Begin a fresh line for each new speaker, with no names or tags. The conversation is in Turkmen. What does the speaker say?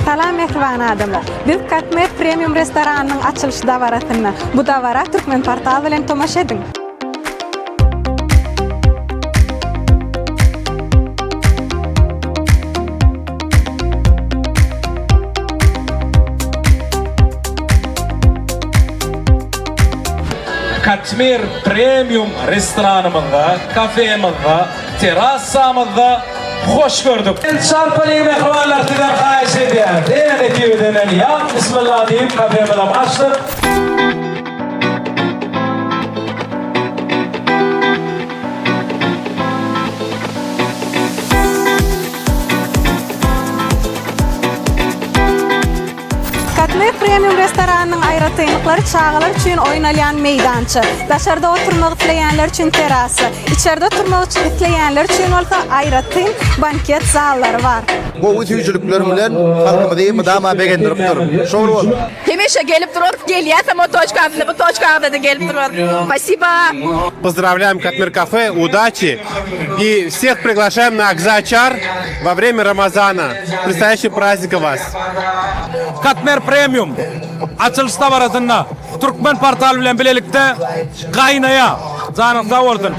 Salam mähriban adamlar! Biz Katmer Premium restoranynyň açylyş dabarasynda. Bu dabara Türkmenportal bilen tomaşa ediň!
Katmer Premium restoranymyzda, kafemizde, terrasamyzda hoş gördük. El çarpalyň mähribanlar sizden haýyş edýäris. Ene nesip edenden ýa Bismillah diýip kafemizem açdyk.
Katmer Premium restoranynyň aýratynlyklary çagalar üçin oýnalýan meýdança, daşarda oturmak isleýänler üçin terrasa, içerde oturmak isleýänler üçin bolsa aýratyn banket zallary bar.
Gowy süýjülikler bilen halkymyzy mydama begendirip dur. Şowly bolsun!
Hemişe gelip durarys gelýäsem o toçkamyza bu toçkamyzada gelip durarys. Spasiba.
Pozdravlyaem Katmer Cafe, udaçi i vseh priglaşaem na Agzaçar во время Ramazana. S predstoýaşim praznikom vas.
Katmer Premium açylyş dabarasynda Türkmen portal bilen bilelikde gaýnaýar. Janyň sag bolsun.